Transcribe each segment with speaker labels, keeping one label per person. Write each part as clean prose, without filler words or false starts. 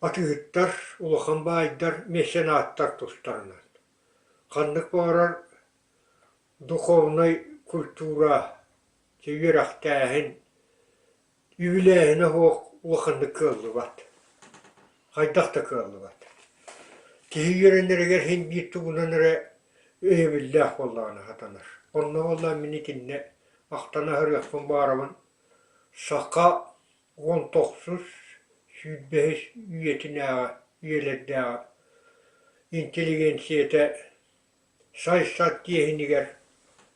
Speaker 1: Атыыһыттар, улахан баайдар, меценаттар тустарынан. Ханнык баҕарар духовнай культура, үөрэхтээһин, үбүлээһинэ суох улаханнык кыаллыбат. Хайдах да кыаллыбат. Киһи үөрэнэригэр син биир тугунан эрэ өйөбүллээх буоллаҕына сатанар. Онно буоллаҕына мин итиннэ ахтан аһарыахпын баҕарабын. Саха 19 сүүрбэһис үйэтинээҕи үйэлэрдээҕи интеллигенциятэ сай-сат тиэһинигэр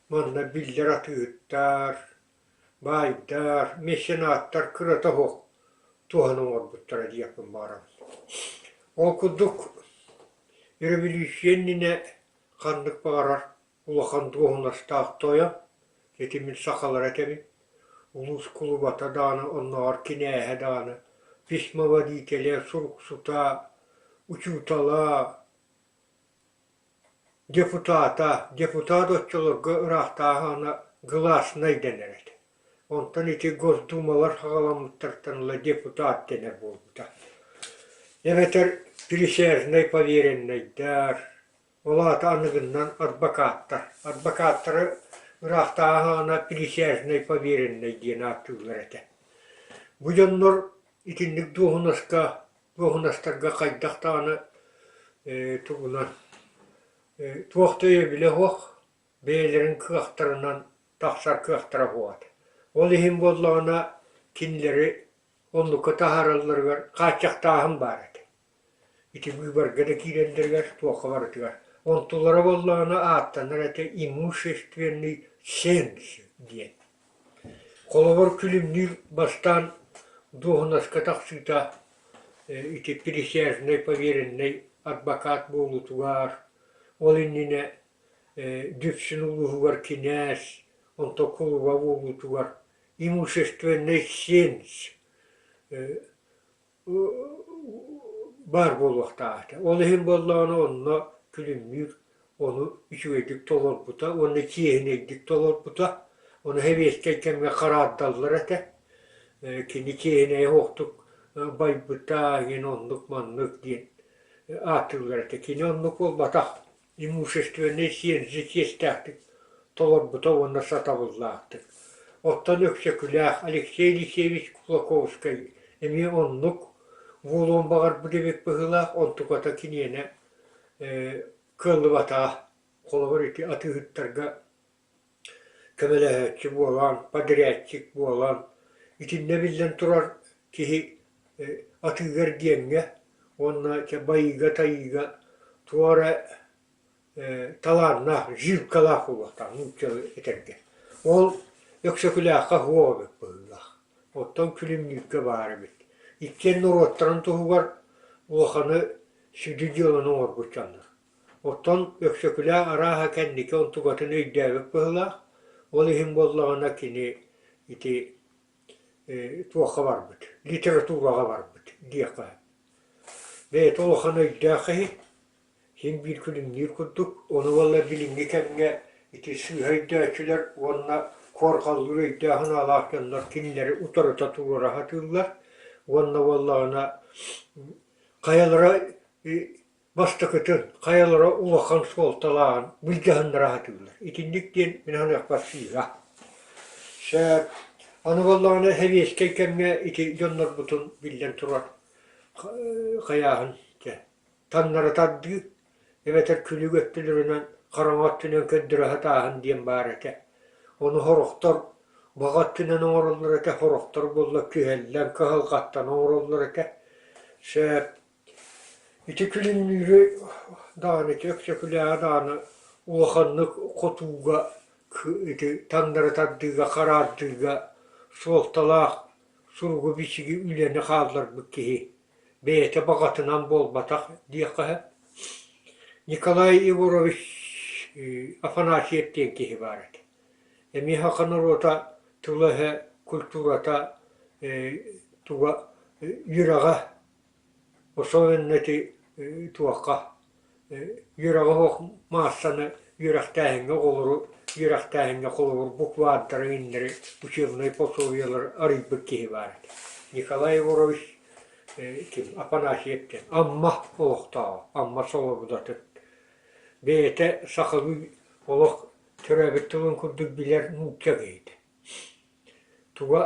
Speaker 1: манна биллэр атыыһыттар, баайдар, меценаттар кырата суох туһаны оҥорбуттара диэхпин баҕарабын. Ол курдук өрөбүлүүссүйэ иннинэ ханнык баҕарар улахан дуоһунастаах тойон, ити мин сахалар этэбин, улуус кулубата даҕаны, оннооҕор кинээһэ даҕаны, письмоводителэ, суруксута, учуутала, депутата, депутат оччолорго ыраахтааҕы гласнай дэнэр этэ. Онтон ити Госдумалар саҕаламмыттартан ыла депутат дэнэр буолбута. Эбэтэр присяжнай повереннайдар, Ол аата аныгыннан адвокаттар. Адвокаттары ыраахтааҕы присяжнай повереннай диэн ааттыыллар этэ. Бу дьоннор итинник дуоһунаска, дуоһунастарга хайдах даҕаны тугунан туох да өйөбүлэ суох, бэйэлэрин кыахтарынан тахсар кыахтара суох этэ. Ол иһин буоллаҕына кинилэри оннукка таһааралларыгар хааччахтааһын баар этэ. Ити быыбарга да киирэллэригэр туохха барытыгар. Онтулара буоллаҕына ааттанар этэ имущественный ценз диэн. Холобур, Күлүмнүүр бастаан дуоһунаска тахсыыта ити присяжнай повереннай адвокат буолуутугар, ол иннинэ Дүпсүн улууһугар кинээс, онтон кулуба буолуутугар имущественный ценз баар буолуохтаах этэ. Ол иһин буоллаҕына онно Күлүмнүүр ону үчүгэйдик толорбута уонна чиэһинэйдик толорбута. Ону сэбиэскэй кэмҥэ хараардаллар этэ. Кини чиэһинэйэ суохтук байбыта, иһин оннук-маннык диэн ааттыыллар этэ. Кини оннук буолбатах. Имущественнай сиэнзи чиэстээхтик толорбута уонна сатабыллаахтык. Оттон Өксөкүлээх Алексей Елисеевич Кулаковскай эмиэ оннук буолуон баҕарбыт эбит быһыылаах, онтуката киниэнэ кыаллыбатаҕа. Холобур, ити атыыһыттарга көмөлөһөөччү буолан, подрядчик буолан, итиннэ биллэн турар киһи атыыга-эргиэҥҥэ уонна байыыга-тайыыга туох эрэ талааннаах, жилкалаах буолуохтаах нууччалыы этэргэ. Ол Өксөкүлээххэ суох эбит быһыылаах. Оттон Күлүмнүүргэ баар эбит. Иккиэн норуоттарын туһугар улаханы сүдү дьыаланы оҥорбут дьоннор. Оттон Өксөкүлээх арааһа кэнники онтукатын өйдөөбүт быһыылаах, ол иһин буоллаҕына кини ити туохха барбыт, литератураҕа барбыт диэххэ сөп. Бэйэтэ улахан өйдөөх киһи, син биир күлүмнүүр курдук, ону буолла билиҥҥи кэмҥэ ити сыыһа өйдөөччүлэр уонна куорҕаллыыр өйдөөх-санаалаах дьоннор кинилэри утарыта туруора сатыыллар уонна буоллаҕына хайалара Бастакытын, хайалара улахан суолталааҕын былдьаһыннара сатыыллар. Итинник диэн мин саныахпар сыыһа. Сөп. Аны буоллаҕына сэбиэскэй кэмҥэ ити дьоннорбутун биллэн турар хайааһын дьэ таҥнары тардыы эбэтэр күлүк өттүлэринэн хараҥа өттүнэн көрдөрө сатааһын диэн баар этэ. Ону сорохтор баҕа өттүнэн оҥороллор этэ, сорохтор буолла күһэллэн, кыһалҕаттан оҥороллор этэ. Сөп. Ити Күлүмнүүрү даҕаны, ити Өксөкүлээҕи даҕаны улаханнык хотууга ити таҥнары тардыыга, хараардыыга суолталаах суругу-бичиги үлэни хаалларбыт киһи бэйэтэ баҕатынан буолбатах диэххэ сөп. Николай Егорович Афанасьев диэн киһи баар этэ. Эмиэ саха норуота тыла-өһө, культурата туга үөрэҕэ Особенно ити туохха үөрэҕэ суох маассаны үөрэхтээһиҥҥэ оҕолору үөрэхтээһиҥҥэ холобур буквардары иҥнэри учебнай пособиелары арыйбыт киһи баар этэ. Николай Егорович. Ким Афанасьев диэн Амма олохтооҕо, Амма Солобудатын. Бэйэтэ сахалыы олох төрөөбүт тылын курдук билэр нуучча киһитэ. Туга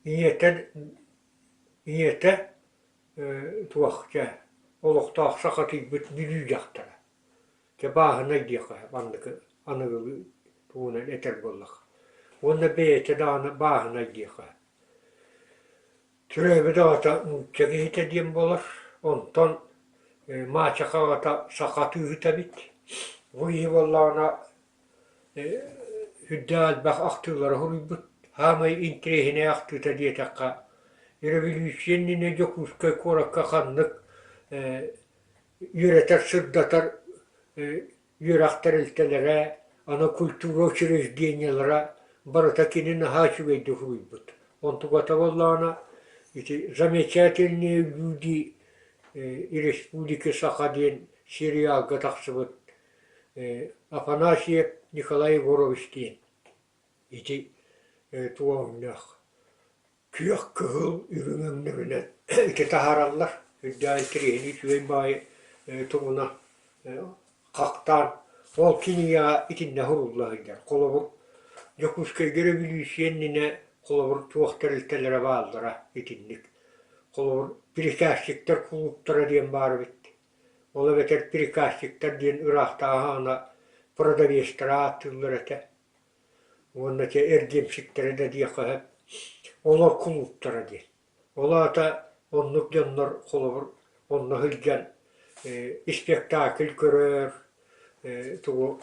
Speaker 1: ийэтэ ийэтэ туох дьэ олохтоох сахатыйбыт Бүлүү дьахтара. Дьэ бааһынай диэххэ сөп аныгы аныгылыы тугунан этэр буоллахха. Уонна бэйэтэ даҕаны бааһынай диэххэ сөп. Төрөөбүт аҕата нуучча киһитэ диэн буолар, онтон маачаха аҕата саха атыыһыта эбит. Бу киһи буоллаҕына үрдээх элбэх ахтыылары суруйбут. Саамай интэриэһинэй ахтыыта диэтэххэ, өрөбөлүүссүйэ иннинэ Дьокуускай куоракка ханнык үөрэтэр-сырдатар үөрэх тэрилтэлэрэ, аны культура учреждениелара барыта кини наһаа үчүгэйдик суруйбут. Онтуката буоллаҕына ити «Замечательные люди Республики Саха» диэн сериалга тахсыбыт Афанасьев Николай Егорович диэн ити туоҥнаах күөх кыһыл үрүҥ өҥнөрүнэн ити таһаараллар. Үрдээн интэриэһинэй үчүгэй баҕайы тугунан хахтаан ол кинигэҕэ итиннэ сурулла сылдьар. Холобур, Дьокуускайга өрөбүлүүссүйэ иннинэ холобур туох тэрилтэлэрэ бааллара итинник. Холобур, приказчиктар кулууптара диэн баар эбит. Ол эбэтэр приказчиктар диэн ыраахтааҕы аана продавецтара ааттыыллар этэ. Уонна ити эргиэмсиктэрэ да диэххэ сөп, олор кулууптара диэн. Ол аата оннук дьоннор холобур онно сылдьан испэктээкил көрөр, тугу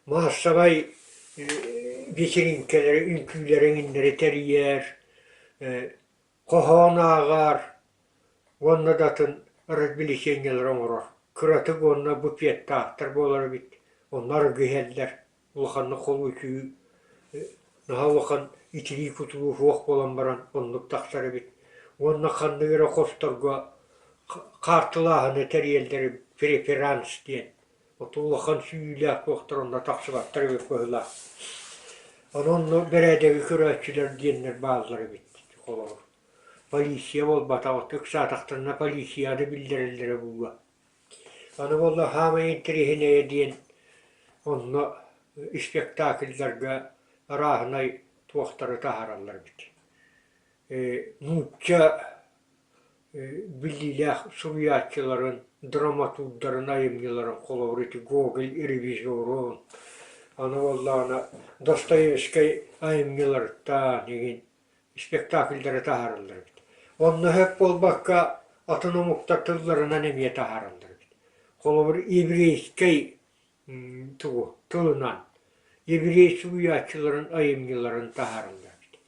Speaker 1: маассабай вечеринкэлэри, үҥкүүлэри эҥиннэри тэрийэр, хоһоон ааҕар уонна да атын развлечениелары оҥорор. Кыратык уонна буфеттаахтар буолар эбит, онно арыгы иһэллэр, улаханнык холуочуйуу наһаа улахан итирии-кутуруу суох буолан баран оннук тахсар эбит. Уонна ханнык эрэ хосторго хаартылааһыны тэрийэллэр преферанс диэн. Ото улахан сүүйүүлээх туохтар онно тахсыбаттар эбит быһыылаах. Онон онно бэрээдэги көрөөччүлэр диэннэр бааллар эбит холобур. Полиция буолбатах, ыксаатахтарына полицияны биллэрэллэрэ буолуо. Аны буолла саамай интэриэһинэйэ диэн онно испэктээкиллэргэ арааһынай туохтары таһаараллар эбит. Нуучча биллиилээх суруйааччыларын, драматурдарын айымньыларын холобур ити Гоголь ревизорун, аны буоллаҕына Достоевскай айымньыларыттан игин спектакльдары таһаараллар эбит. Онно сөп буолбакка атын омуктар тылларынан эмиэ таһаараллар эбит. Холобур, еврейскэй тугу тылынан еврей суруйааччыларын айымньыларын таһаараллар эбит.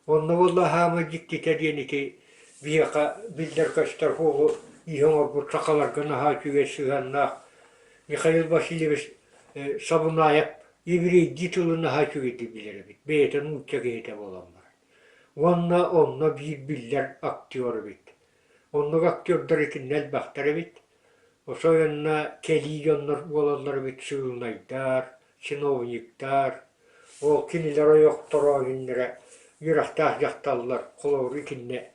Speaker 1: Онно буолла саамай дьиктитэ диэн ити биһиэхэ биллэр-көстөр суолу иһэ оҥорбут сахаларга наһаа үчүгэй сыһыаннаах Михаил Васильевич Сабунаев еврейдии тылы наһаа үчүгэйдик билэр эбит, бэйэтэ нуучча киһитэ буолан баран. Уонна онно биир биллэр актер эбит. Оннук актердар итиннэ элбэхтэр эбит. Особенно кэлии дьоннор буолаллар эбит сыылынайдар, чиновниктар, ол кинилэр ойохторо иннэрэ үөрэхтээх дьахталлар холобур итиннэ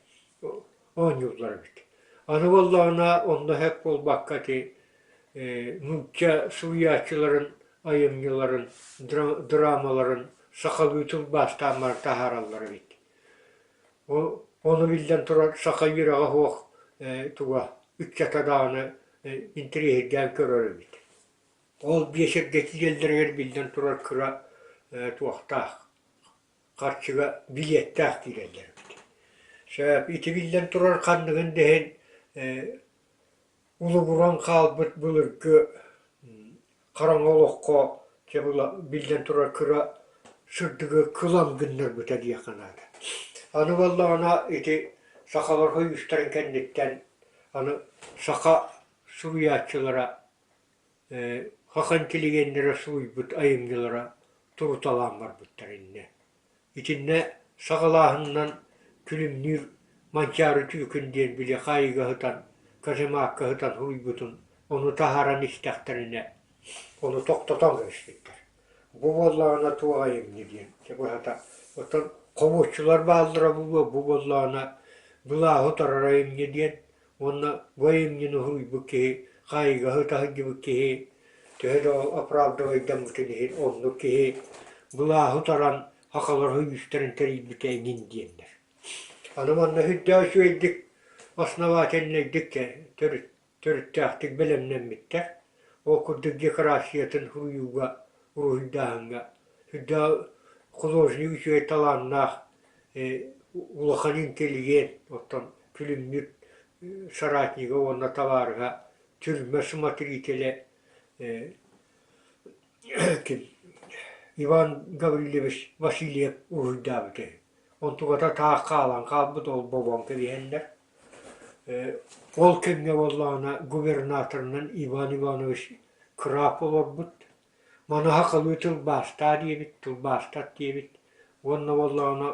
Speaker 1: оонньууллар эбит. Аны буоллаҕына онно сөп буолбакка ити нуучча суруйааччыларын айымньыларын, драмаларын сахалыы тылбаастаан баран таһаараллар эбит. Ону биллэн турар саха үөрэҕэ суох туга ыччата даҕаны интэриэһиргээн көрөр эбит. Ол биэсэргэ киирэллэригэр биллэн турар кыра туохтаах харчыга билиэттээх киирэллэр эбит. Сөп ити биллэн турар ханныгын да иһин улугуран хаалбыт былыргы хараҥа олоххо дьэ биллэн турар кыра сырдыгы кылам гыннарбыта диэххэ наада. Аны буоллаҕына ити сахалар сойуустарын кэнниттэн аны саха суруйааччылара саха интеллигеннэрэ суруйбут айымньылара туруталаан барбыттар иннэ. Итиннэ саҕалааһынынан Күлүмнүүр Манчаары Түөкүн диэн били хаайыыга сытан, каземакка сытан суруйбутун ону таһааран истэхтэринэ, ону тохтотон кэбиспиттэр. Бу буоллаҕына туох айымньы диэн, дьэ быһата, оттон хомуоччулар бааллара буолуо, бу буоллаҕына Былааһы утарар айымньы диэн уонна бу айымньыны уһуйбут киһи, хаайыыга сыта сылдьыбыт киһи төһө да оправдывайдаммытын иһин оннук киһи былааһы утаран сахалар сойуустарын тэрийбитэ эҥин диэннэр. Аны манна сүрдээх үчүгэйдик основательнайдык төрүт төрүттээхтик бэлэмнэммиттэр. Ол курдук декорациятын суруйууга, уруһуйдааһыҥҥа сүрдээх художник үчүгэй талааннаах, улахан интеллигент, оттон күлүмнүүр соратнига уонна табаарыһа, түрмэ смотрителэ ким Иван Гаврильевич Васильев уруһуйдаабыт үһү. Онтуката таах хаалан хаалбыт, ол бобон кэбиһэннэр. Ол кэмҥэ буоллаҕына губернаторынан Иван Иванович Крап олорбут. Маныаха халыы тылбаастаа диэбит, тылбаастат диэбит уонна буоллаҕына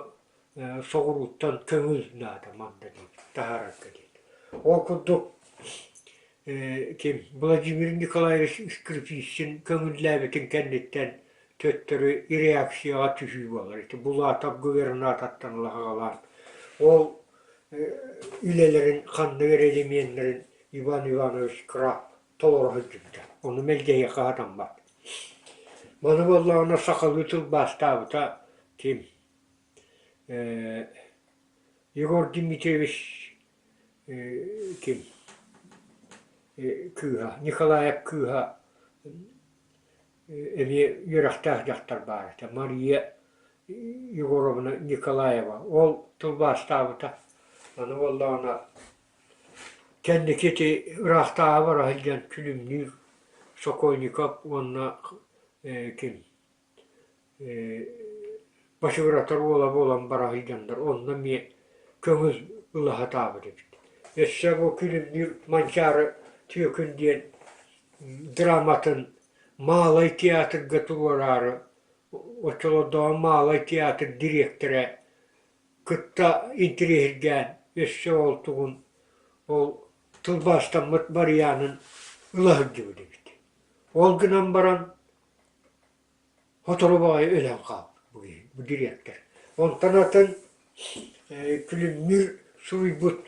Speaker 1: соҕурууттан көҥүл наада манна диэбит, таһаарарга диэн. Ол курдук ким Владимир Николаевич Скрипицын көҥүллээбитин кэнниттэн төттөрү реакцияҕа түһүү буолар. Ити Булатов губернатортан ыла саҕалаан ол үлэлэрин ханнык эрэ элеменнэрин Иван Иванович Краб толоро сылдьыбыта. Ону мэлдьэһиэххэ сатаммат. Маны буоллаҕына сахалыы тылбаастаабыта ким? Егор Дмитриевич ким? Кыыһа, Николаев кыыһа эмиэ үөрэхтээх дьахтар баар этэ Мария Егоровна Николаева. Ол тылбаастаабыта. Аны буоллаҕына кэнники ити ыраахтааҕы бара сылдьан Күлүмнүүр, Сокольников уонна ким Бачыгыратар уола буолан бара сылдьаннар онно эмиэ көҥүл ыла сатаабыт эбит. Өссө бу Күлүмнүүр Манчаары Түөкүн диэн драматын Маалай театрга туруораары оччолордооҕу Маалай театр дириэктэрэ кытта интириэһиргээн өссө ол тугун ол тылбаастаммыт барыйаанын ыла сылдьыбыт эбит. Ол гынан баран сотору баҕайы өлөн хаалбыт бу киһи, бу дириэктэр. Онтон атын Күлүмнүүр суруйбут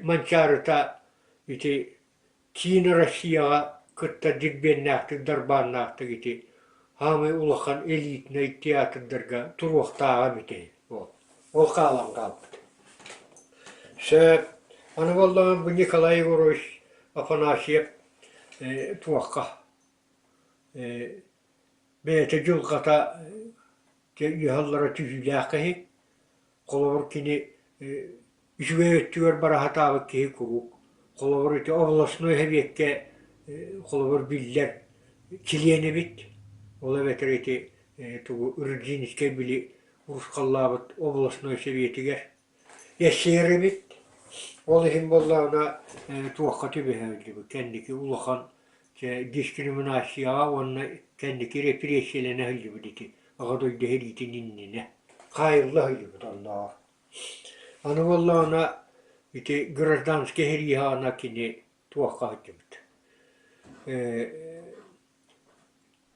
Speaker 1: Манчаарыта ити Киин Россияҕа кытта дирбиэннээхтик, дарбааннаахтык ити саамай улахан элитнэй театрдарга туруохтааҕа эбитэ ол. Ол хаалан хаалбыт. Сөп. Аны буоллаҕына бу Николай Егорович Афанасьев туохха бэйэтэ дьылҕата үөһэ-аллара түһүүлээх киһи. Холобур, кини үчүгэй өттүгэр бара сатаабыт киһи куруук. Холобур, ити областной сэбиэккэ холобур биллэр чилиэн эбит. Ол эбэтэр ити тугу Рыдзинскэй били урусхаллаабыт областной сэбиэтигэр Эсер эбит. Ол иһин буоллаҕына туохха түбэһэ кэнники улахан дискриминацияҕа уонна кэнники репрессиялэнэ сылдьыбыт ити Аҕа дойду сэриитин иннинэ хаайылла сылдьыбыт оннооҕор. Аны буоллаҕына ити гражданскай сэрии саҕана кини туохха сылдьыбыт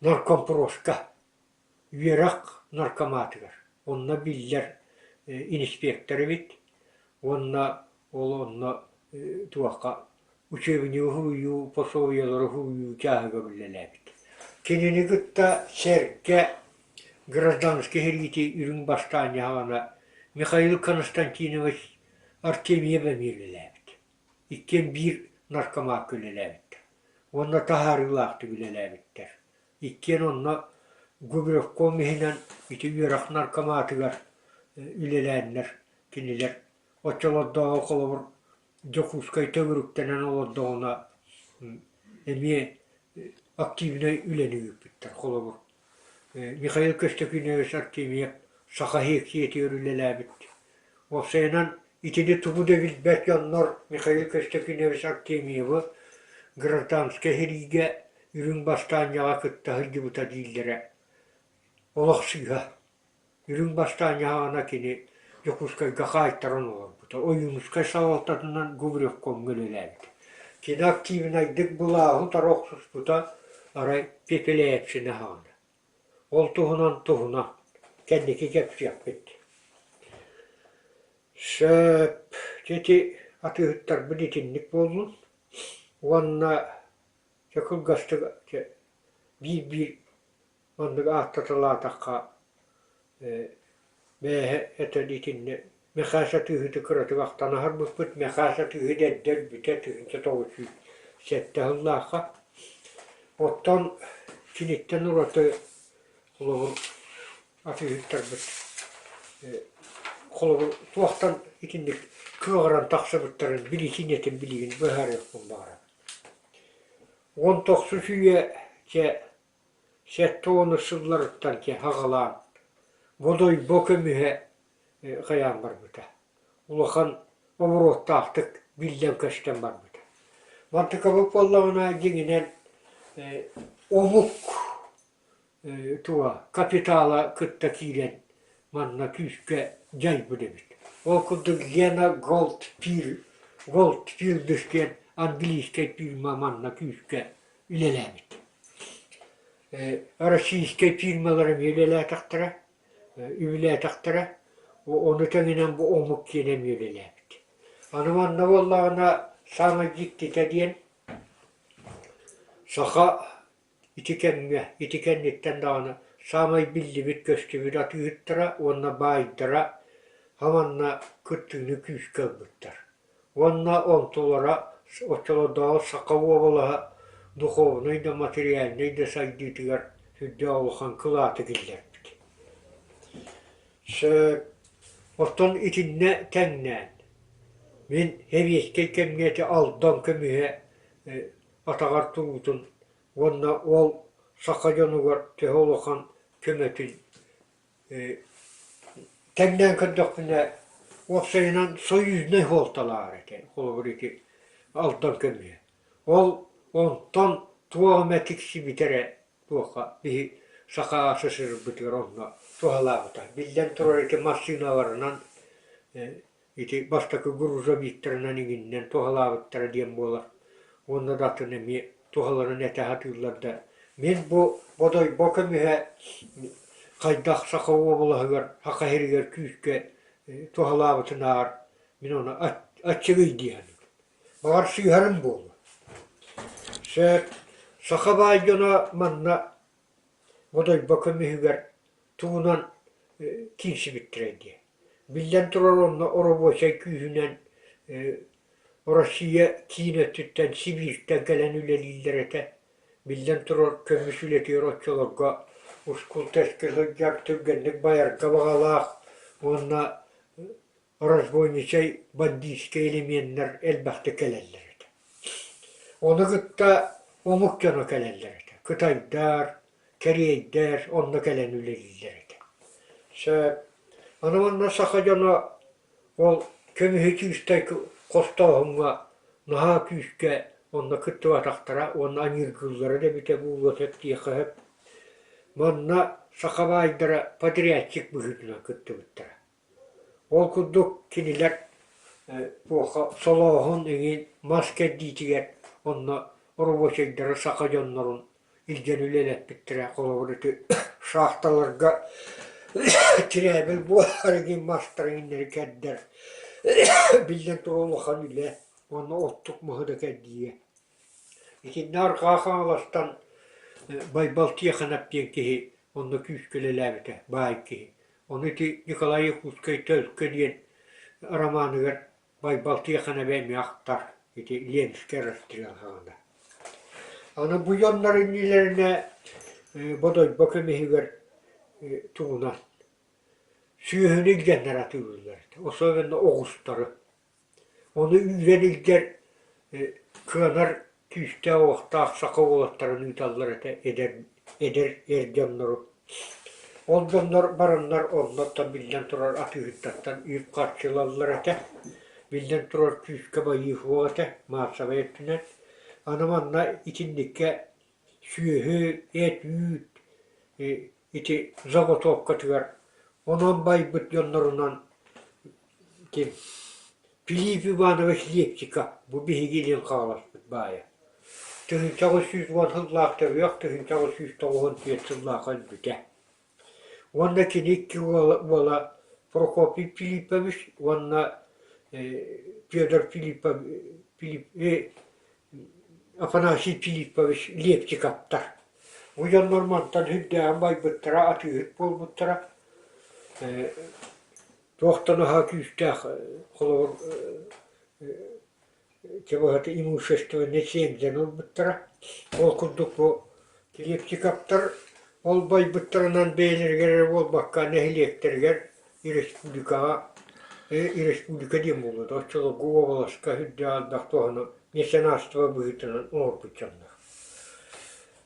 Speaker 1: наркомпроска үөрэх наркоматыгар онно биллэр иниспиэктэр эбит уонна ол онно туохха учебнигы суруйуу, пособиелары суруйуу чааһыгар үлэлээбит. Кинини кытта сэргэ гражданскай сэриити үрүҥ бастаанньа саҕана Михаил Константинович Артемьев эмиэ үлэлээбит. Иккиэн биир наркомакка үлэлээбиттэр уонна таһаарыылаахтык үлэлээбиттэр. Иккиэн онно Губревком иһинэн ити үөрэх наркоматыгар үлэлээннэр кинилэр оччолордооҕу холобур Дьокуускай төгүрүктэнэн олордоҕуна эмиэ активнай үлэни ыыппыттар. Холобур, Михаил Көстөкүүнэбис Артемьев Саха сиэксийэтигэр үлэлээбит. Уопсайынан итини тугу да билбэт дьоннор Михаил Көстөкүүнэбис Артемьевы гражданскай сэриигэ үрүҥ бастаанньаҕа кытта сылдьыбыта дииллэрэ олох сыыһа. Үрүҥ бастаанньаҕына кини Дьокуускайга хаайтаран олорбута. Ойуунускай салалтатынан Губревкомҥа үлэлээбитэ. Кини активнайдык былааһы утары охсуспута арай Пепеляевщина саҕана. Ол туһунан туһунан кэнники кэпсиэхпит. Сөп. Дьэ ити атыыһыттарбыт итинник буоллун уонна дьэ кылгастык дьэ биир-биир маннык ааттаталаатахха бээһэ этэн итиннэ Мэхээс атыыһыты кыратык ахтан аһарбыппыт. Мэхээс атыыһыт эрдэ өлбүтэ 1907 сыллаахха. Оттон киниттэн ураты холобур атыыһыттарбыт холобур туохтан итинник кыаҕыран тахсыбыттарын биричиинэтин билигин быһаарыахпын баҕарабын. 19 үйэ чэ 70 сылларыттан чэ аҕалаан Бодойбо көмүһэ хайаан барбыта. Улахан оборуоттаахтык биллэн-көстөн барбыта. Мантыкабыт буоллаҕына дьиҥинэн омук туга капитала кытта киирэн манна күүскэ дьайбыт эбит. Ол курдук Лена Голдфилд Голдфилдс диэн английскай фирма манна күүскэ үлэлээбит. Российскай фирмалар эмиэ үлэлээтэхтэрэ, үбүлээтэхтэрэ. Ону тэҥинэн бу омук киэнэ эмиэ үлэлээбит. Аны манна буоллаҕына саамай дьиктитэ диэн саха Ити кэмҥэ, ити кэнниттэн даҕаны саамай биллибит-көстүбүт атыыһыттара уонна баайдара хаманна кыттыыны күүскэ ылбыттар. Уонна онтулара оччолордооҕу Саха уобалаһа духовнай да материальнай да сайдыытыгар сүрдээх улахан кылааты киллэрбит. Сөп. Оттон итиннэ тэҥнээн, мин сэбиэскэй кэмҥэ ити Алдан көмүһэ атаҕар туруутун уонна ол саха дьонугар төһө улахан көмөтүн тэҥнээн көрдөхпүнэ, уопсайынан союзнай суолталаах этэ, холобур ити Алдан көмүһэ. Ол онтон туох эмэ тиксибитэ эрэ туохха биһи Саха СССРбытыгар онно туһалаабыта. Биллэн турар ити массыыналарынан Ити бастакы грузовиктарынан иҥиннэн туһалаабыттара диэн буолар уонна да атын эмиэ туһаларын этэ сатыыллар да мин бу Бодойбо көмүһэ хайдах Саха уобалаһыгар Саха сиригэр күүскэ туһалаабытынааҕар мин ону аччыгый дии саныыбын. Баҕар сыыһарым буолуо. Сөп. Саха баай дьоно манна Бодойбо көмүһүгэр тугунан киирсибиттэрэ диэ. Биллэн турар онно оробуочай күүһүнэн Россия киин өттүттэн Сибииртэн кэлэн үлэлииллэр этэ. Биллэн турар көмүс үлэтигэр оччолорго ускул-тэскил сылдьар түргэнник байарга баҕалаах уонна разбойничай бандитскай элеменнэр элбэхтик кэлэллэр этэ. Ону кытта омук дьоно кэлэллэр этэ. Кытайдар, кэриэйдэр онно кэлэн үлэлииллэр этэ. Сөп. Аны манна саха дьоно ол көмүһү чыыстай хостооһуҥҥа наһаа күүскэ онно кыттыбатахтара уонна аньыыргыыллара да эбитэ буолуо сөп диэххэ сөп. Манна саха баайдара подрядчик быһыытынан кыттыбыттара. Ол курдук кинилэр туохха солооһун эҥин мас кэрдиитигэр онно оробуочайдары саха дьоннорун илдьэн үлэлэппиттэрэ. Холобур ити шахталарга тирээбил буолар эҥин мастары иҥнэри кэрдэр биллэн турар улахан үлэ уонна оттук маһы да кэрдиигэ. Итиннэ Арҕаа Хаҥаластан Байбал Тиэхэнэп диэн киһи онно күүскэ үлэлээбитэ, баай киһи. Ону ити Николай Якутскай «Төлкө» диэн романыгар Байбал Тиэхэнэби эмиэ ахтар, ити Ленскэй расстрел саҕана. Аны бу дьоннор иннилэринэ Бодойбо көмүһүгэр тугунан сүөһүнү илдьэннэр атыылыыллар этэ, особенно оҕустары. Ону үүрэн илдьэр кыанар күүстээх-уохтаах саха уолаттарын ыыталлар этэ эдэр эдэр эр дьоннору. Ол дьоннор бараннар оннуттан биллэн турар атыыһыттартан үп-харчы ылаллар этэ. Биллэн турар күүскэ байыы суох этэ маассабай өттүнэн. Аны манна итинниккэ сүөһү, эт-үүт ити заготовкатыгар онон байбыт дьоннорунан ким Филипп Иванович Лепчиков бу биһиги илин хааласпыт баайа. 1910 сыллаах төрүөх, 1994 сыллаах өлбүтэ. Уонна кини икки уола, уола Прокопий Филиппович уонна Федор Филиппов Афанасий Филиппович Лепчиковтар. Бу дьоннор мантан сүрдээҕин байбыттара, атыыһыт буолбуттара. Туохтан аһаа күүстээх холобур чабыһата имущественнай сиэмдьэн ылбыттара. Ол курдук бу Лепчиковтар ол байбыттарынан бэйэлэригэр эрэ буолбакка нэһилиэктэригэр республикаҕа республика диэн буолуо оччолорго уобаласка үрдээх элбэх туһаны меценатство быһыытынан оҥорбут дьоннор.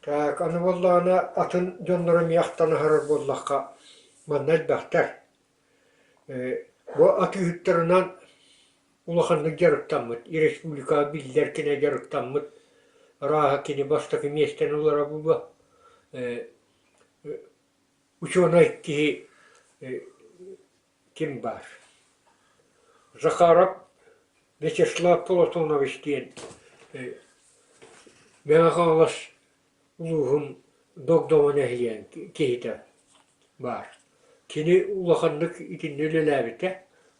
Speaker 1: Так аны буоллаҕына атын дьоннору эмиэ ахтан аһарар буоллахха манна элбэхтэр. Бу атыыһыттарынан улаханнык дьарыктаммыт, республикаҕа биллэр кини дьарыктаммыт, арааһа кини бастакы миэстэни ылара буолуо. Учуонай киһи ким баар? Захаров Вячеслав Платонович диэн Мэҥэ Хаҥалас улууһун Догдоҥо нэһилиэгин киһитэ баар. Кини улаханнык итиннэ үлэлээбитэ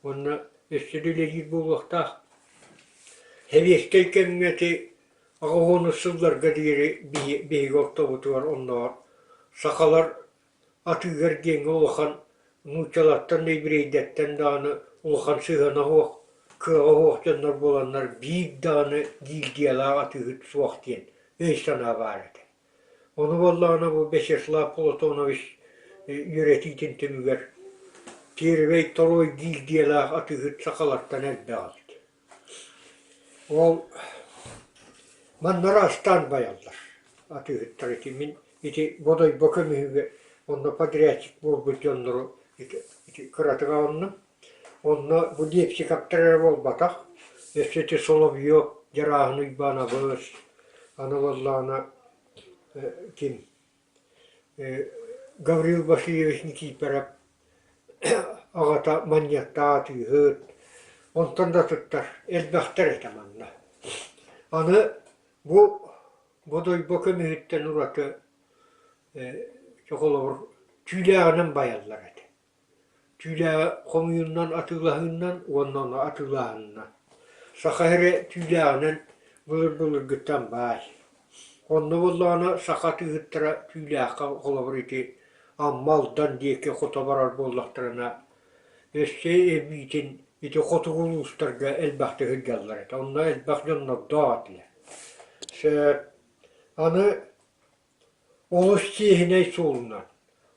Speaker 1: уонна өссө да үлэлиир буолуохтаах. Сэбиэскэй кэмҥэ ити 80 сылларга диэри биһиги ортобутугар оннооҕор сахалар атыыгар диэҥҥэ улахан нууччалартан да еврейдэртэн даҕаны улахан сыһыана суох, кыаҕа суох дьоннор буоланнар биир даҕаны гильдиялаах атыыһыт суох диэн өй-санаа баар этэ. Ону буоллаҕына бу Вячеслав Платонович үөрэтиитин түмүгэр первэй, второй гильдиялаах атыыһыт сахалартан элбэх эбит. Ол манна араастаан байаллар атыыһыттар ити мин ити Бодойбо көмүһүгэр онно подрядчик буолбут дьоннору ити ити кыратык аҕынным. Онно бу Лепсиковтар эрэ буолбатах, өссө ити Соловьев, Дьарааһын Уйбаанабыс, аны буоллаҕына ким Гаврил Васильевич Никифоров аҕата Манньыаттаах атыыһыт, онтон да атыттар элбэхтэр этэ манна. Аны бу Бодойбо көмүһүттэн ураты холобур түүлээҕинэн байаллар этэ. Түүлээҕи хомуйунан атыылаһыынан уонна ону атыылааһынынан. Саха сирэ түүлээҕинэн былыр-былыргыттан баай. Онно буоллаҕына саха атыыһыттара түүлээххэ холобур ити Амма Алдан диэки хото барар буоллахтарына өссө эбиитин ити хотугу улуустарга элбэхтик сылдьаллар этэ. Онно элбэх дьоннордоох этилэр. Сөп. Аны Олус чиэһинэй суолунан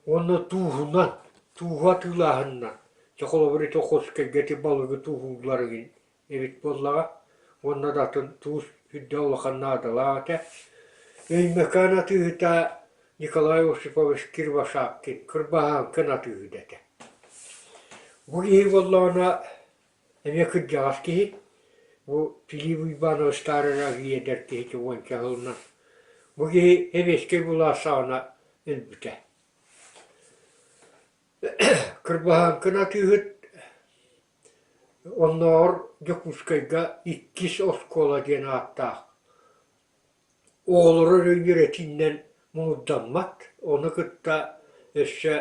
Speaker 1: уонна тууһунан, тууһу атыылааһынынан, дьэ холобур ити Охотскайга ити балыгы тууһууллар игин эбит буоллаҕа уонна да атын туус үрдэ улахан наадалаах этэ. Өймөкөөн атыыһыта Николай Осипович Кривошапкин Кырбаһааҥкын атыыһыта этэ. Бу киһи буоллаҕына Эмиэ кырдьаҕас киһи, бу Филипп Уйбаанович Старый эдэр киһи уонча сылынан. Бу киһи Эбиэскэй былаас саҕана өлбүтэ. Кырбаһааҥкын атыыһыт оннооҕор Дьокуускайга иккис оскуола диэн ааттаах Оҕолору эрэ үөрэтиинэн муҥурдаммат, ону кытта өссө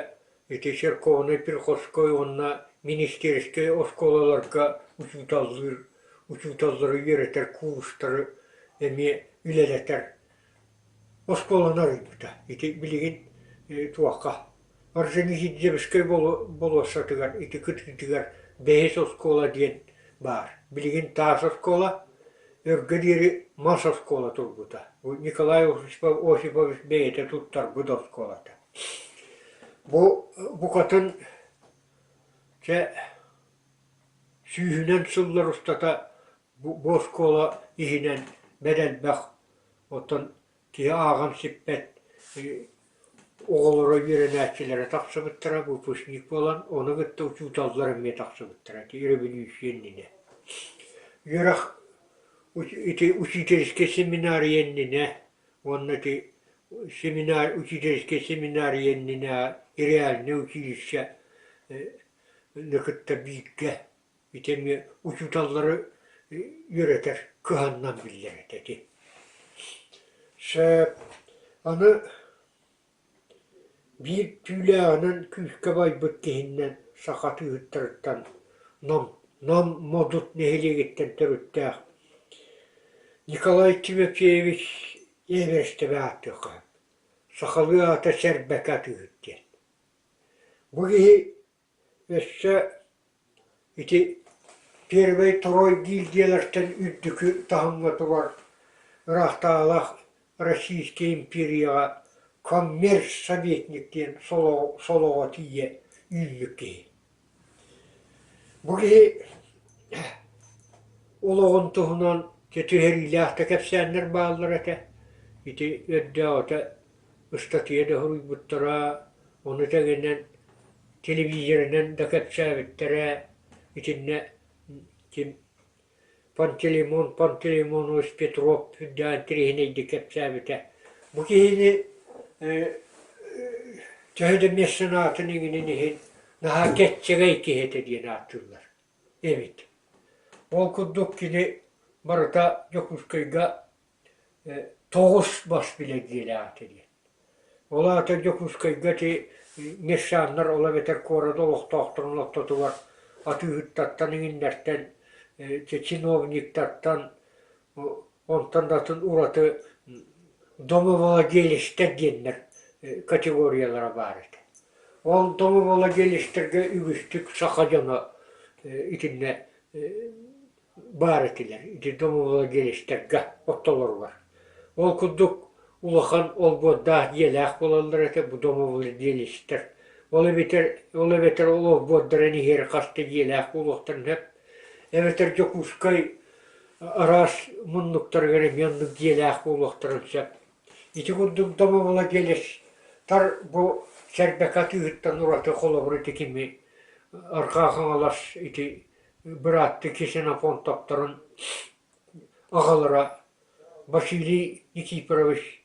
Speaker 1: ити церковнай, приходской уонна министерскэй оскуолаларга учууталлыыр, учууталлары үөрэтэр курстары эмиэ үлэлэтэр оскуоланы арыйбыта. Ити билигин туохха Орджоникидзевскай болуоссатыгар ити кытыытыгар бэһис оскуола диэн баар. Билигин таас оскуола, өргө диэри мас оскуола турбута. Бу Николай Осипович бэйэтэ туттарбыт оскуолата. Бу букатын чэ сүүһүнэн сыллар устата бу оскуола иһинэн бэрт элбэх оттон киһи ааҕан сиппэт оҕолоро үөрэнээччилэрэ тахсыбыттара, выпускник буолан, ону кытта учууталлар эмиэ тахсыбыттара ити революция иннинэ. Үөрэх ити учительскай семинария иннинэ уонна ити семинар учительскай семинария иннинэ реальнай училище кытта бииргэ Ити эмиэ учууталлары үөрэтэр кыһаннан биллэр этэ ити. Сөп. Аны биир түүлээҕинэн күүскэ байбыт киһиннэн саха атыыһыттарыттан Нам. Нам Модут нэһилиэгиттэн төрүттээх Николай Тимофеевич Эверстеви ааттыахха сөп. Сахалыы аата Сэрбэкэ атыыһыт диэн. Бу киһи өссө ити первый второй гильдиялартан үрдүкү таһымҥа турар ыраахтааҕылаах Российскай империяҕа коммерц-советник диэн солоҕо тиийэ үүммүт киһи. Бу киһи олоҕун туһунан түһэриилээх да кэпсээннэр бааллар этэ. Ити өрдөөҕүтэ ыстатыйа да суруйбуттара, ону тэҥинэн телевизорынан да кэпсээбиттэрэ. Итиннэ ким Пантелеймон Пантелеймонович Петров үрдээн тириһинэйдик кэпсээбитэ. Бу киһини төһө да меценатын иҥинин иһин наһаа кэччэгэй киһи этэ диэн ааттыыллар эбит. Ол курдук кини барыта Дьокуускайга 9 бас билэр диэлээх этэ диэн. Ол аата Дьокуускайга ити мещаннар ол эбэтэр куорат олохтоохторун ортотугар атыыһыттартан иҥиннэртэн, чиновниктартан, онтон да атын ураты домовладелецтэр диэннэр категориялара баар этэ. Ол домовладелецтэргэ үгүстүк саха дьоно итиннэ баар этилэр ити домовладелецтэргэ ортолоругар. Ол курдук улахан олбуордаах дьиэлээх буолаллар этэ бу домовладелецтэр. Ол эбэтэр ол эбэтэр ол олбуордарын иһигэр хас да дьиэлээх буолуохтарын сөп. Эбэтэр Дьокуускай араас муннуктарыгар эмиэ оннук дьиэлээх буолуохтарын сөп. Ити курдук домовладелецтар бу Сэрбэкэ атыыһыттан ураты холобур ити кими Арҕаа Хаҥалас ити бырааттыы Ксенофонтовтарын аҕалара Василий Никифорович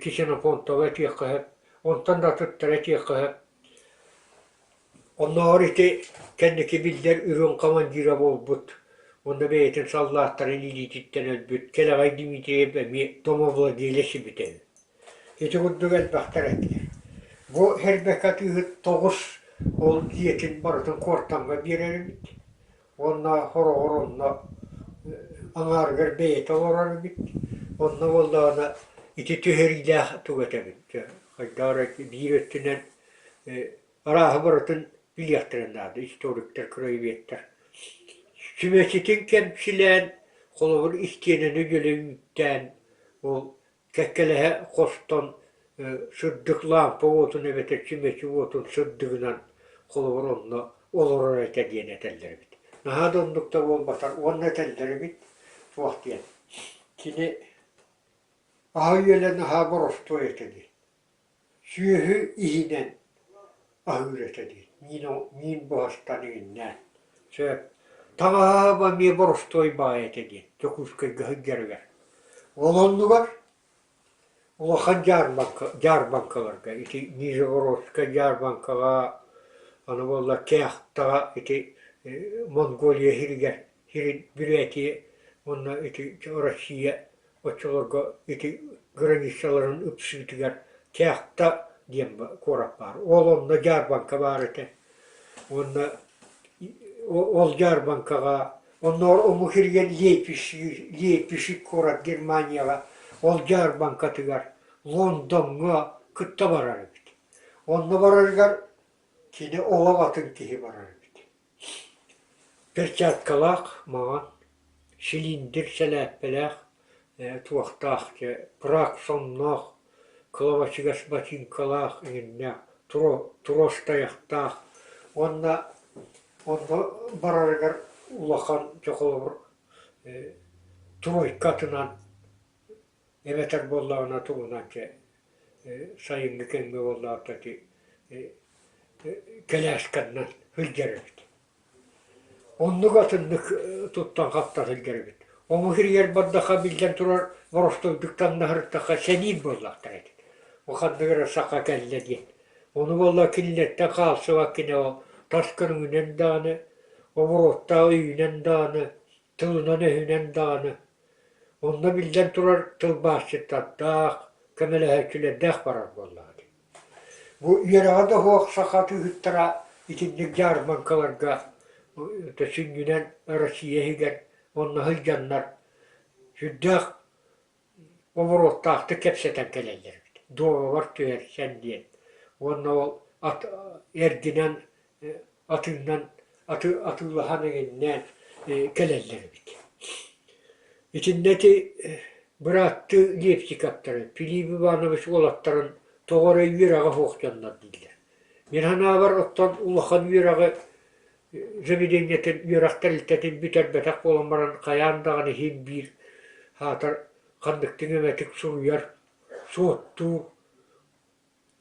Speaker 1: Ксенофонтовы этиэххэ сөп, онтон да атыттары этиэххэ сөп. Оннооҕор ити кэнники биллэр үрүҥ командира буолбут уонна бэйэтин саллааттарын илиититтэн өлбүт Кэлэҕэй Дмитриев эмиэ домовладелец эбитэ үһү. Ити курдук элбэхтэр этилэр. Бу Һэрбэкэ атыыһыт 9 ол дьиэтин барытын куортамҥа биэрэр эбит уонна хороҕор онно аҥаарыгар бэйэтэ олорор эбит. Онно буоллаҕына ити түһэриилээх тугу этэбин хайдах эрэ биир өттүнэн арааһы барытын билиэхтэрин наада историктар, краеведтар. Сүмэчитин кэмчилээн, холобур истиэнэни дьөлө үүттээн ол Кэккэлэһэ хостон сырдык лаампа уотун эбэтэр чүмэчи уотун сырдыгынан холобур онно олорор этэ диэн этэллэр эбит. Наһаа да оннук да буолбатар уонна этэллэр эбит туох диэн кини аһа-үөлэ наһаа боростуой этэ диэн. Сүөһү иһинэн аһыыр этэ диэн, миин миин буһастан иҥиннээн. Сөп. Таҥаһа эмиэ боростуой баай этэ диэн Дьокуускайга сылдьарыгар. Ол оннугар улахан дьаарбаҥка дьаарбаҥкаларга ити Нижегородскай дьаарбаҥкаҕа, аны буолла Кяхтаҕа ити Монголия сиригэр сирин Бүрээти уонна ити Россия Оччолорго ити границаларын ыпсыытыгар Кяхта диэн куорат баар. Ол онно дьаарбаҥка баар этэ. Уонна ол дьаарбаҥкаҕа оннооҕор омук сиригэр Лейпциг куорат Германияҕа ол дьаарбаҥкатыгар Лондоҥҥа кытта барар эбит. Онно барарыгар кини олох атын киһи барар эбит. Перчаткалаах маҥан, цилиндр сэлээппэлээх, туохтаах дьэ прак сонноох, кылабачыгас бачыыҥкалаах иҥиннээх, трос тайахтаах уонна онно барарыгар улахан дьэ холобур тройка атынан Эбэтэр буоллаҕына тугунан дьэ сайыҥҥы кэмҥэ буоллаҕына ити кэлээскэннэн сылдьар эбит. Оннук атыннык туттан-хаптан сылдьар эбит. Омук иһигэр бардаха биллэн турар боростуойдук таҥнаһырыттахха сэниир буоллахтар эбит. Бу ханнык эрэ саха кэллэ диэн. Ону буолла кинилэртэн хаалсыбат кини ол тас көрүҥүнэн даҕаны, обуруоттаах өйүнэн даҕаны, тылынан-өһүнэн даҕаны Онно биллэн турар тылбаасчыттардаах, көмөлөһөөччүлэрдээх барар буоллаҕа дии. Бу үөрэҕэ да суох саха атыыһыттара итинник дьаарбаҥкаларга Сүнньүнэн Россия иһигэр онно сылдьаннар сүрдээх оборуоттаахтык кэпсэтэн кэлэллэр эбит, дуогабар түһэрсэн диэн уонна ол ат эргинэн атыынан атыылаһан эҥиннээн кэлэллэр эбит. Итиннэ ити бырааттыы Лепсиковтары, Филипп Иванович уолаттарын тоҕо эрэ үөрэҕэ суох дьоннор дииллэр. Мин санаабар, оттон улахан үөрэҕи заведениетын үөрэх тэрилтэтин бүтэрбэтэх буолан баран хайаан даҕаны иһин биир аатар ханныктык эмэтик суруйар, суоттуур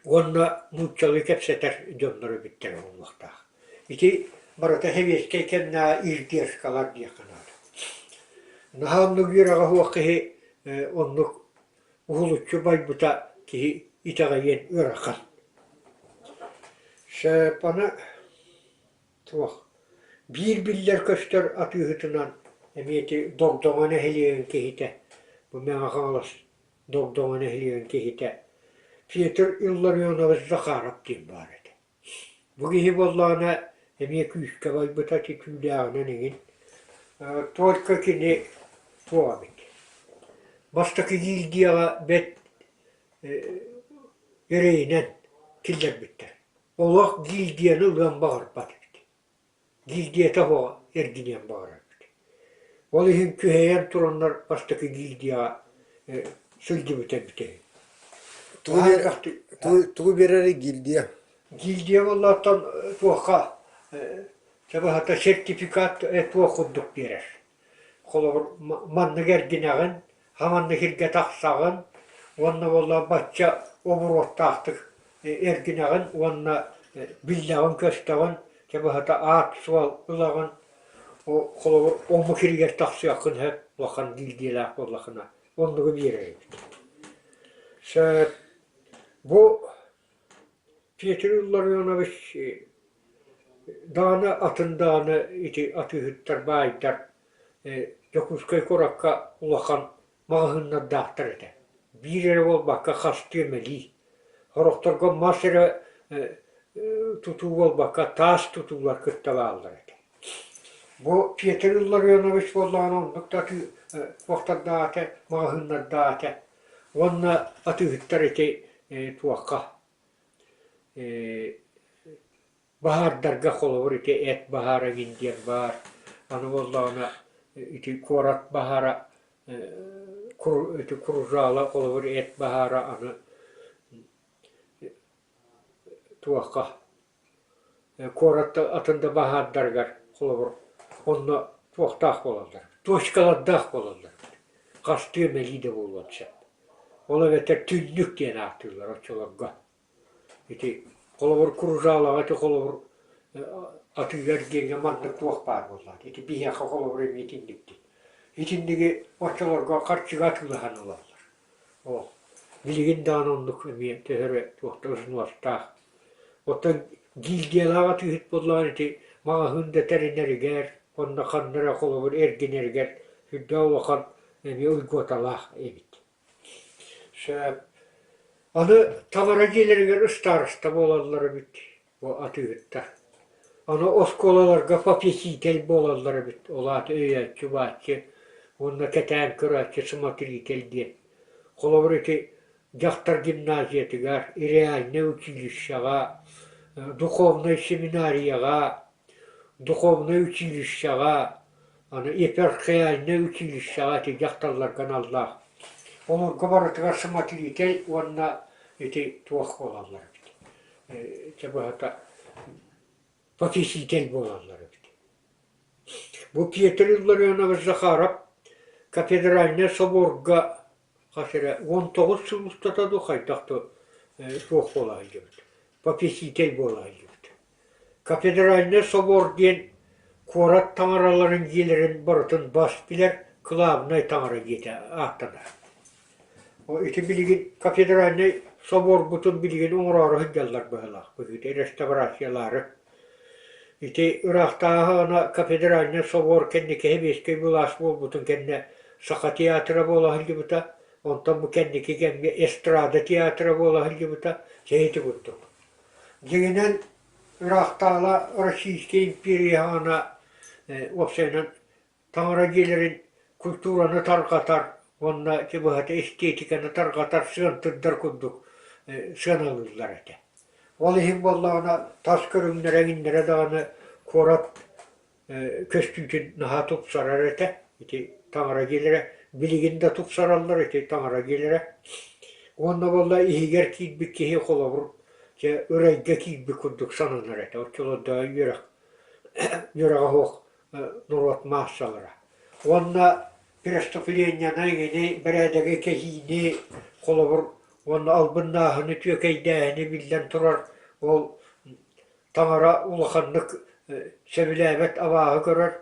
Speaker 1: уонна нууччалыы кэпсэтэр дьоннор эбиттэрэ буолуохтаах. Ити барыта сэбиэскэй кэмнээҕи издержкалар диэххэ наада. Наһаа оннук үөрэҕэ суох киһи оннук уһулуччу байбыта киһи итэҕэйиэн ыарахан. Сөп, аны туох биир биллэр-көстөр атыыһытынан эмиэ ити Догдоҥо нэһилиэгин киһитэ, бу Мэҥэ Хаҥалас Догдоҥо нэһилиэгин киһитэ Петр Илларионович Захаров диэн баар этэ. Бу киһи буоллаҕына эмиэ күүскэ байбыта ити түүлээҕинэн эҥин. Только кини туох эбит бастакы гильдияҕа бэрт эрэйинэн киллэрбиттэр. Олох гильдияны ылыан баҕарбат эбит. Гильдията суоҕа эргиниэн баҕарар эбит. Ол иһин күһэйэн тураннар бастакы гильдияҕа сылдьыбыта эбитэ үһү.
Speaker 2: Тугу, тугу биэрэрий гильдия?
Speaker 1: Гильдия буоллааттан туохха чэ быһата сертификат туох курдук биэрэр. Холобур, маннык эргинэҕин, хаманнык сиргэ тахсаҕын уонна буолла бачча обуруоттаахтык эргинэҕин уонна биллэҕин-көстөҕүн, чэ быһата аат-суол ылаҕын, холобур, омук сиригэр тахсыаххын сөп улахан гильдиялаах буоллаххына, оннугу биэрэр эбит. Сөп. Бу Петр Илларионович даҕаны атын даҕаны ити атыыһыттар баайдар Дьокуускай куоракка улахан маҕаһыыннардаахтар этэ. Биир эрэ буолбакка хастыы эмэлии. Сорохторго мас эрэ тутуу буолбакка таас тутуулар кытта бааллар этэ. Бу Петр Илларионович буоллаҕына оннук да атыы туохтардаах этэ, маҕаһыыннардаах этэ. Уонна атыыһыттар ити туохха баһаардарга холобур ити эт баһаара эҥин диэн баар. Аны буоллаҕына ити куорат баһаара ити кружало холобур эт баһаара аны туохха куорат атын да баһаардарыгар холобур онно туохтаах буолаллар точкалардаах буолаллар хастыы эмэлии да буолуон сөп. Ол эбэтэр түннүк диэн ааттыыллар оччолорго. Ити холобур кружалаҕа ити холобур атыыга эргиэҥҥэ маннык туох баар буоллаҕа ити биһиэхэ холобур эмиэ итинник диэн. Итинниги оччолорго харчыга атыылаһан ылаллар. Ол билигин даҕаны оннук эмиэ төһө эрэ туохта усунуостаах. Оттон гильдиялаах атыыһыт буоллаҕына ити маҕаһыын да тэринэригэр, онно ханна эрэ холобур эргинэригэр сүрдээх улахан эмиэ уйгуоталаах эбит. Сөп. Аны таҥара дьиэлэригэр ыстаарыста буолаллар эбит бу атыыһыттар. Аны оскуолаларга попечитель буолаллар эбит, ол аата өйөөччү-бааччы уонна кэтээн көрөөччү смотритель диэн. Холобур ити дьахтар гимназиятыгар, реальнай училищеҕа, духовнай семинарияҕа, духовнай училищеҕа, аны епархиальнай училищеҕа ити дьахталларга аналлаах. Олорго барытыгар смотритель уонна ити туох буолаллар эбит чэ быһата попечитель буолаллар эбит. Бу Петр Илларионович Захаров кафедральнай соборга хас эрэ 19 сыл устата дуу хайдах да суох буола сылдьыбыт, попечитель буола сылдьыбыт. Кафедральнай собор диэн куорат таҥараларын дьиэлэрин барытын бас билэр кылаабынай таҥара дьиэтэ ааттанар. Ити билигин кафедральнай соборбутун билигин оҥороору сылдьаллар быһыылаах быһыыта реставрациялаары. Ити ыраахтааҕы кафедральнай собор кэнники сэбиэскэй былаас буолбутун кэннэ Саха театра буола сылдьыбыта, онтон бу кэнники кэмҥэ эстрада театра буола сылдьыбыта, чэ ити курдук. Дьиҥинэн, ыраахтааҕы Российскай империя саҕана. Уопсайынан таҥара дьиэлэрин культураны тарҕатар уонна ити быһата эстетиканы тарҕатар сыантырдар курдук сыаналыыллар этэ. Ол иһин буоллаҕына тас көрүҥнэрэ эҥиннэрэ даҕаны куорат көстүүтүн наһаа тупсарар этэ. Ити таҥара дьиэлэрэ билигин да тупсараллар ити таҥара дьиэлэрэ. Уонна буолла иһигэр киирбит киһи холобур дьэ ырайга киирбит курдук сананар этэ. Оччолордоо үөрэх үөрэҕэ суох норуот маассалара. Уонна преступленияны эҥини бэрээдэги кэһиини холобур уонна албыннааһыны түөкэйдээһини биллэн турар ол таҥара улаханнык сөбүлээбэт абааһы көрөр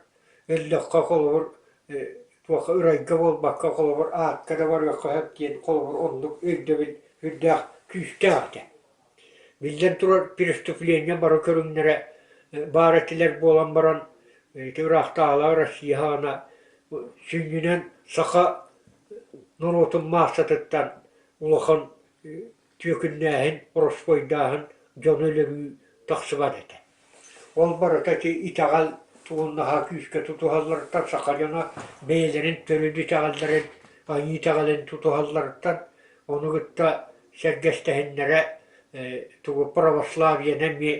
Speaker 1: өллөххө холобур туохха ырайга буолбакка холобур аакка да барыахха сөп диэн холобур оннук өйдөбүл сүрдээх күүстээх этэ. Биллэн турар преступление бары көрүҥнэрэ баар этилэр буолан баран ити ыраахтааҕылаах Россия саҕана сүнньүнэн саха норуотун маассатыттан улахан түөкүннээһин, ороспуойдааһын, дьону өлөрүү тахсыбат этэ. Ол барыта ити итэҕэл тугун наһаа күүскэ тутуһалларыттан саха дьоно бэйэлэрин төрүт итэҕэллэрин, айыы итэҕэлин тутуһалларыттан, ону кытта сэргэстэһиннэрэ тугу православиены эмиэ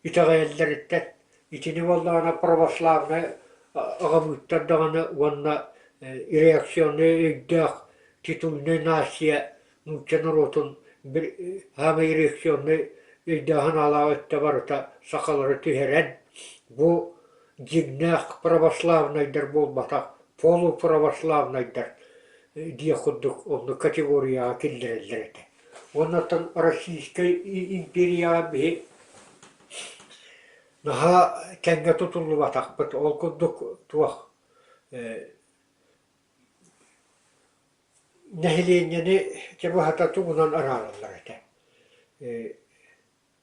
Speaker 1: итэҕэйэллэриттэн итини буоллаҕына православнай аҕабыыттар даҕаны уонна реакционнай өйдөөх титульнай нация нуучча норуотун саамай реакционнай өйдөөх-санаалаах өттө барыта сахалары түһэрэн бу дьиҥнээх православнайдар буолбатах полуправославнайдар диэх курдук оннук категорияҕа киллэрэллэр этэ. Уонна оттон Российскай империяҕа биһи наһаа тэҥҥэ тутуллубатахпыт. Ол курдук туох нэһилиэнньэни чэ быһата тугунан араараллар этэ.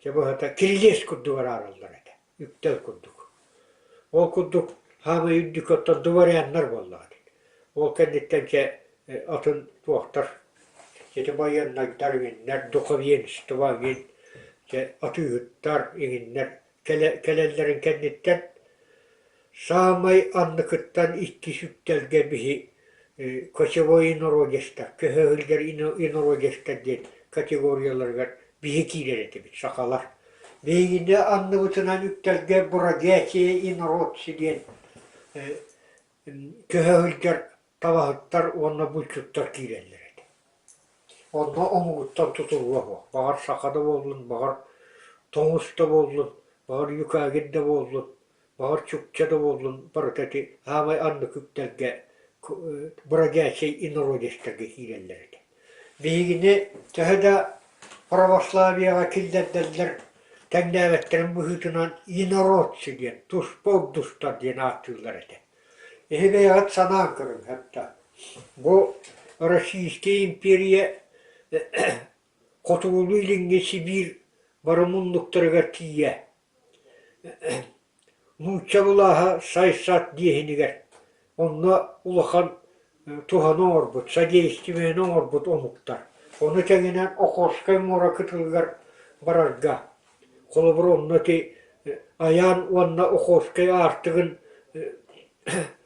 Speaker 1: Дьэ быһата кирилиэс курдук араараллар этэ, үктэл курдук. Ол курдук саамай үрдүкү оттон дворяннар буоллаҕа ити. Ол кэнниттэн дьэ атын туохтар ити байыаннайдар иҥиннэр, духовенство иҥин, дьэ атыыһыттар иҥиннэр кэлэллэрин кэнниттэн Саамай анныкыттан иккис үктэлгэ биһи кочевой инородецтар, көһө сылдьар инородецтар диэн категорияларыгар биһи киирэр этибит, сахалар. Биһигини анныбытынан үктэлгэ бродячие инородцы диэн көһө сылдьар табаһыттар уонна булчуттар киирэллэр этэ. Онно омугуттан тутулуга суох. Баҕар саха да буоллун, баҕар тоҥус да буоллун, баҕар юкагир да буоллун, баҕар чукча да буоллун барыта ити саамай аннык үктэлгэ бродячай инородецтарга киирэллэр этэ. Биһигини төһө да православиеҕа киллэрдэллэр тэҥнээбэттэрин быһыытынан инородцы диэн туспа урдустар диэн ааттыыллар этэ. Эһи бэйэҕит санаан көрүҥ хатта. Бу Российская империя Хотугулуу-Илиҥҥи Сибиир бары муннуктарыгар тиийэ нуучча былааһа сай-сат диэһинигэр онно улахан туһаны оҥорбут, содействиены оҥорбут омуктар. Ону тэҥинэн Охотскай муора кытылыгар барарга Холобур, онно ити Айаан уонна Охотскай аартыгын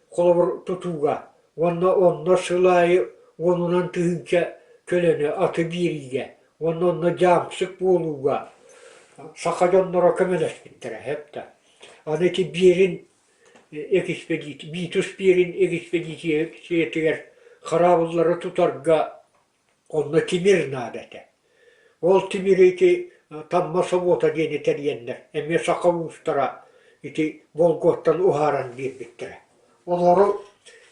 Speaker 1: холобур тутууга уонна онно сыл аайы уонунан тыһыынча көлөнү аты биэриигэ уонна онно дьаамсык буолууга саха дьонноро көмөлөспүттэрэ сөп да. Аны ити Биэрин экспедиция Витус Биэрин экспедициятыгар хараабыллары тутарга Онно тимир наада этэ. Ол тимири ити Тамма собуота диэни тэрийэннэр, эмиэ саха уустара ити Волготтан уһааран биэрбиттэрэ. Олору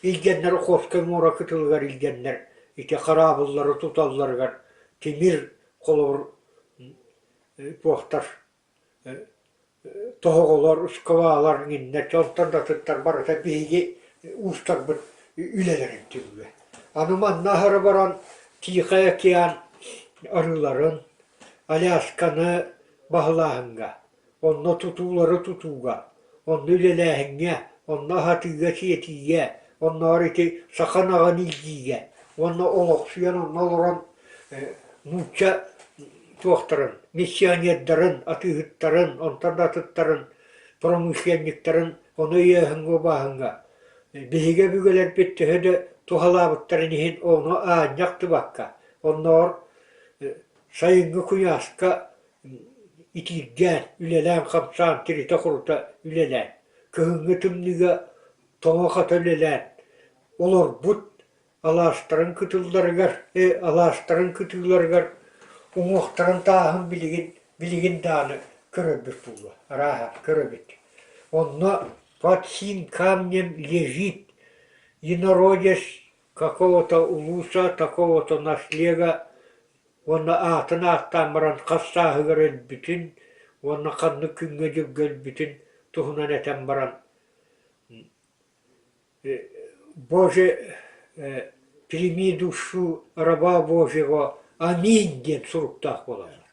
Speaker 1: илдьэннэр Охотскай муора кытылыгар илдьэннэр ити хараабыллары туталларыгар тимир холобур туохтар тоһоҕолор, ускалаалар иҥиннэр, онтон да атыттар барыта биһиги уустарбыт үлэлэрин түмүгэ. Аны манна аһара баран Тихай океан арыыларын, Алясканы баһылааһыҥҥа, онно тутуулары тутууга, онно үлэлээһиҥҥэ, онно аһатыыга-сиэтиигэ, оннооҕор ити саха ынаҕын илдьиигэ уонна олохсуйан онно олорон нуучча туохтарын, миссионердарын, атыыһыттарын, онтон да атыттарын, промышленниктарын Ону ыйааһыҥҥа убааһыҥҥа биһиги өбүгэлэрбит төһө да туһалаабыттарын иһин ону аанньа ахтыбакка, оннооҕор сайыҥҥы куйааска итииргээн, үлэлээн-хамсаан, тиритэ-хорута үлэлээн, кыһыҥҥы тымныыга тоҥо-хата үлэлээн олорбут алаастарын кытылларыгар, алаастарын кытыыларыгар уҥуохтарын тааһын билигин билигин даҕаны көрөрбүт буолуо, арааһа көрөбүт. Онно под сим камнем лежит инородец какого-то улуса, такого-то наслега уонна аатын ааттаан баран хас сааһыгар өлбүтүн уонна ханнык күҥҥэ-дьылга өлбүтүн туһунан этэн баран Боже, прими душу раба Божьего, аминь диэн суруктаах буолаллар.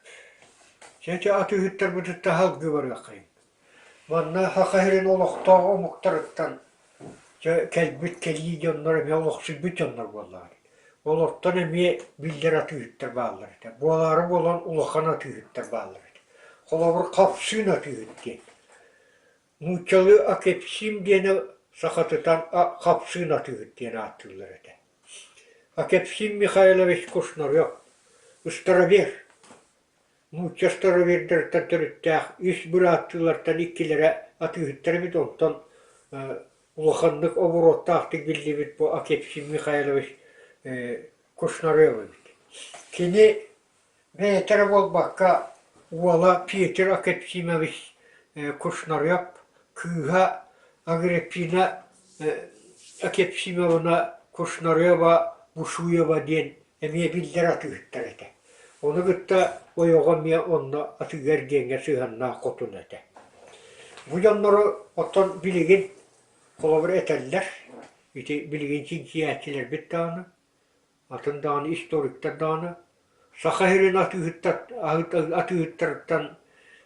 Speaker 1: Чэ, атыыһыттарбытыттан салгыы барыаххайыҥ. Манна Саха сирин олохтоох омуктарыттан дьэ кэлбит кэлии дьоннор эмиэ олохсуйбут дьоннор буоллаҕа. Олортон эмиэ биллэр атыыһыттар бааллар этэ. Буолаары буолан улахан атыыһыттар бааллар этэ. Холобур, хапсыын атыыһыт диэн. Нууччалыы Акепсим диэни сахатытан Хапсыын атыыһыт диэн ааттыыллар этэ. Акепсим Михайлович Кушнарев, старовер, нуучча старовердарыттан төрүттээх үс бырааттыылартан иккилэрэ атыыһыттар эбит, онтон улаханнык оборуоттаахтык биллибит бу Акепсим Михайлович Кушнарев эбит. Кини Бэйэтэ эрэ буолбакка, уола Петр Акепсимович Кушнарев, кыыһа Агриппина Акепсимовна Кушнарева-Бушуева диэн эмиэ биллэр атыыһыттар этэ. Ону кытта ойоҕо эмиэ онно атыыга-эргиэҥҥэ сыһыаннаах хотун этэ. Бу дьоннору оттон билигин холобур этэллэр, ити билигин чинчийээччилэрбит даҕаны, атын даҕаны историктар даҕаны Саха сирин атыыһыттарыттан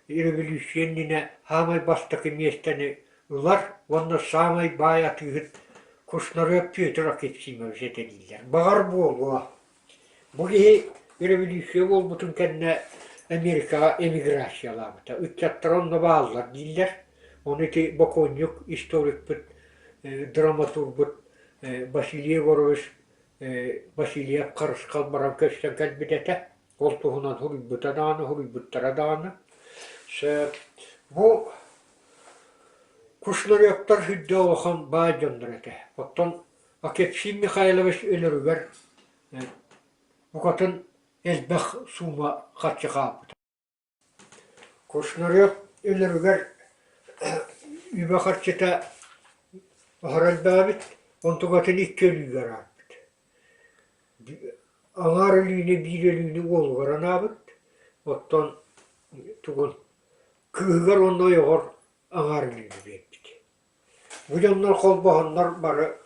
Speaker 1: революция иннинэ саамай бастакы миэстэни ылар уонна саамай баай атыыһыт Кушнарев Петр Аксимович этэ дииллэр. Баҕар буолуо. Бу киһи революция буолбутун кэннэ Америкаҕа эмиграциялаабыта. Ыччаттара онно бааллар дииллэр. Ону ити бокуонньук историкпыт, драматурбут Василий Егорович Васильев Харысхал баран көстөн кэлбит этэ. Ол туһунан суруйбута даҕаны, суруйбуттара даҕаны. Сөп. Бу Кушнаревтар сүрдээх улахан баай дьоннор этэ. Оттон Акепсим Михайлович өлөрүгэр букатын элбэх суума харчы хаалбыта. Кушнарев өлөрүгэр үбэ-харчыта аһара элбээбит, онтукатын икки өлүүгэ араарбыт. Аҥаар өлүүнү биир өлүүнү уолугар анаабыт, оттон тугун кыыһыгар уонна ойоҕор аҥаар өлүүнү биэрбит. Бу дьоннор холбоһоннор бары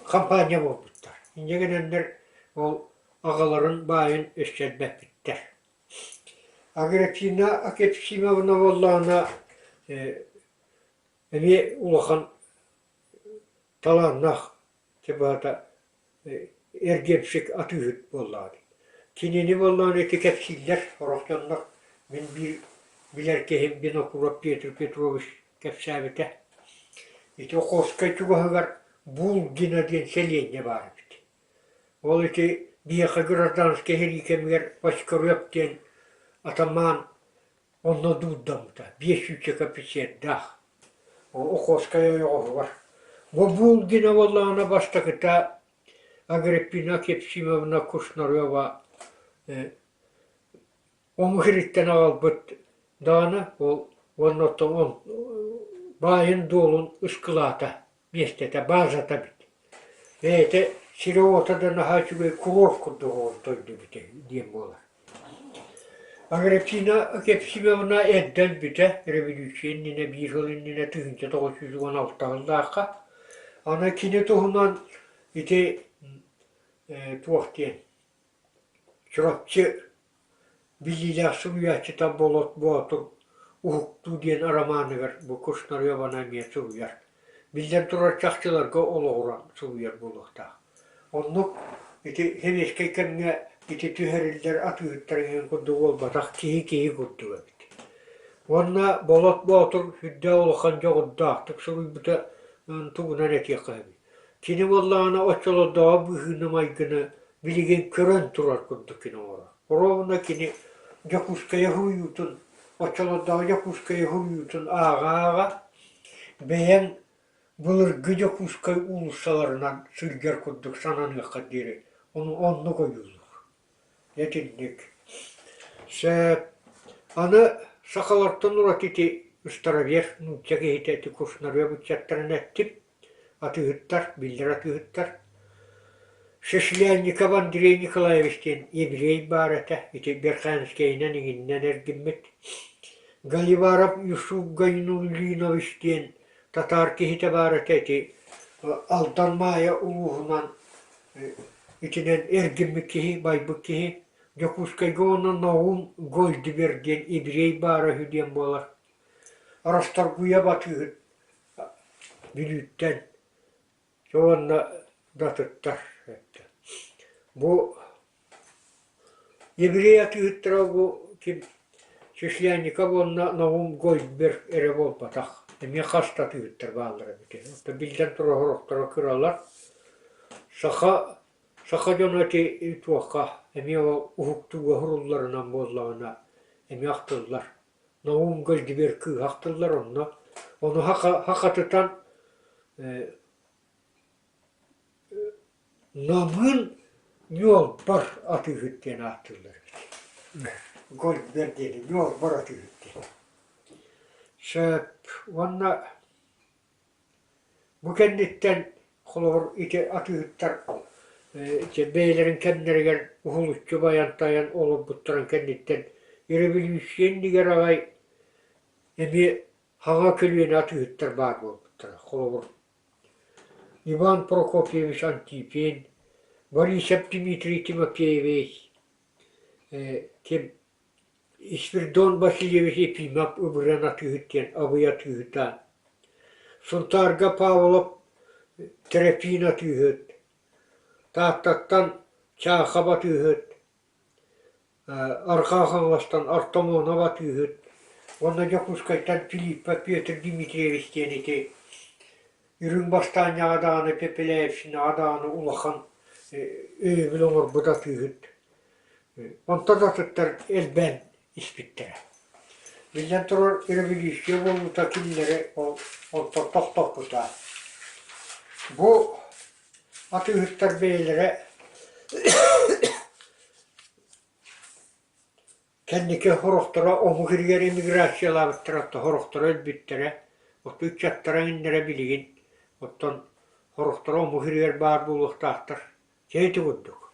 Speaker 1: хампаанньа буолбуттар. Инньэ гынаннар ол аҕаларын баайын өссө элбэппиттэр. Аграфена Акепсимовна буоллаҕына эмиэ улахан талааннаах баата эргиэмсик атыыһыт буоллаҕа дии. Кинини буоллаҕына ити кэпсииллэр сорох дьоннор мин биир билэр киһим Винокуров Петр Петрович кэпсээбитэ. Ити Охотскай чугаһыгар Булгина диэн сэлиэнньэ баар эбит. Ол ити биһиэхэ гражданскай сэрии кэмигэр Бочкарев диэн атамаан онно дуурдаммыта, биэс сүүсчэкэ офицердаах. Охотскай ойоҕоһугар. Бу Булгина буоллаҕына бастакыта Агриппина Кепсимовна Кушнарева Омук сириттэн аҕалбыт даҕаны ол уонна оттон баайын-дуолун ыскылаата, миэстэтэ, баазата эбит. Бэйэтэ сирэ-уота да наһаа үчүгэй курорт курдук оҥордо эбитэ диэн буолар. Агриппина Кепсимовна эрдэ өлбүтэ, революция иннинэ биир сыл иннинэ 1916 сыллаахха. Аны кини туһунан ити туох диэн Чурапчы биллиилээх суруйааччыта Болот Боотур «Уһуктуу» диэн арамааныгар бу Кушнарева эмиэ суруйар. Биллэн турар чахчыларга олоҕуран суруйар буолуохтаах. Оннук ити сэбиэскэй кэмҥэ ити түһэриллэр атыыһыттар эҥин курдук буолбатах, киһи киһи курдук эбит. Уонна Болот Боотур сүрдээх улахан дьоҕурдаахтык суруйбута тугунан этиэххэ сөбүй. Кини буоллаҕына оччолордооҕу быһыыны-майгыны билигин көрөн турар курдук кини оҥорор. Оруобуна кини Дьокуускайы суруйуутун, оччолордооҕу Дьокуускайы суруйуутун ааҕа-ааҕа бэйэҥ былыргы Дьокуускай уулуссаларынан сылдьар курдук сананыахха диэри ону оннук ойуулуур. Итинник. Сөп. Аны сахалартан ураты ити старовер нуучча киһитэ ити Кушнарев ыччаттарын эттим. Атыыһыттар, биллэр атыыһыттар. Шешлянников Андрей Николаевич диэн еврей баар этэ. Ити Верхоянскайынан иҥиннэн эргиммит. Галиваров Юсуп Гайнуллинович диэн татаар киһитэ баар этэ. Ити Алдан Маайа улууһунан Итинэн эргиммит киһи, байбыт киһи Дьокуускайга уонна Наум Гольдберг диэн еврей баара үһү диэн буолар. Расторгуев атыыһыт Бүлүүттэн уонна датыттар. Бу еврей атыыһыттара бу ким Численников уонна Наум Гольдберг эрэ буолбатах, эмиэ хас да атыыһыттар бааллар эбит. Оттон биллэн турар сорохторо кыралар. Саха саха дьоно ити туохха эмиэ ол уһуктууга уһурулларынан буоллаҕына эмиэ ахтыллар. Наум Гольдберг кыыһа ахтыллар онно. Ону хахатытан Намыын ньуолбар атыыһыт диэн ааттыыллар эбит. Гольдберг диэни ньуолбар атыыһыт диэн. Сөп уонна бу кэнниттэн холобур ити атыыһыттар ити бэйэлэрин кэмнэригэр уһулуччу байан-тайан олорбуттарын кэнниттэн революция иннигэр аҕай эмиэ хаҥа көлүөнэ атыыһыттар баар буолбуттара. Холобур Иван Прокопьевич Антипин, Борисов Дмитрий Тимофеевич, ким Спиридон Васильевич Ефимов Ыбыран атыыһыт диэн Абый атыыһыта, Сунтаарга Павлов Тэрэпиин атыыһыт, Тааттаттан Чаахап атыыһыт, Арҕаа Хаҥаластан Артамонов атыыһыт уонна Дьокуускайтан Филиппов Петр Дмитриевич диэн ити Үрүҥ Бастаанньаҕа даҕаны, Пепеляевщинаҕа даҕаны улахан өйөбүл оҥорбут атыыһыт. Онтон атыттар элбээн испиттэрэ. Биллэн турар, революция буолуута кинилэри ол онтон тохтоппута. Бу атыыһыттар бэйэлэрэ Кэнники сорохторо омук иһигэр эмиграциялаабыттара, оттон сорохторо өлбүттэрэ, оттон ыччаттара иҥнэрэ билигин, оттон сорохторо омук иһигэр баар буолуохтаахтар. Чэ ити курдук.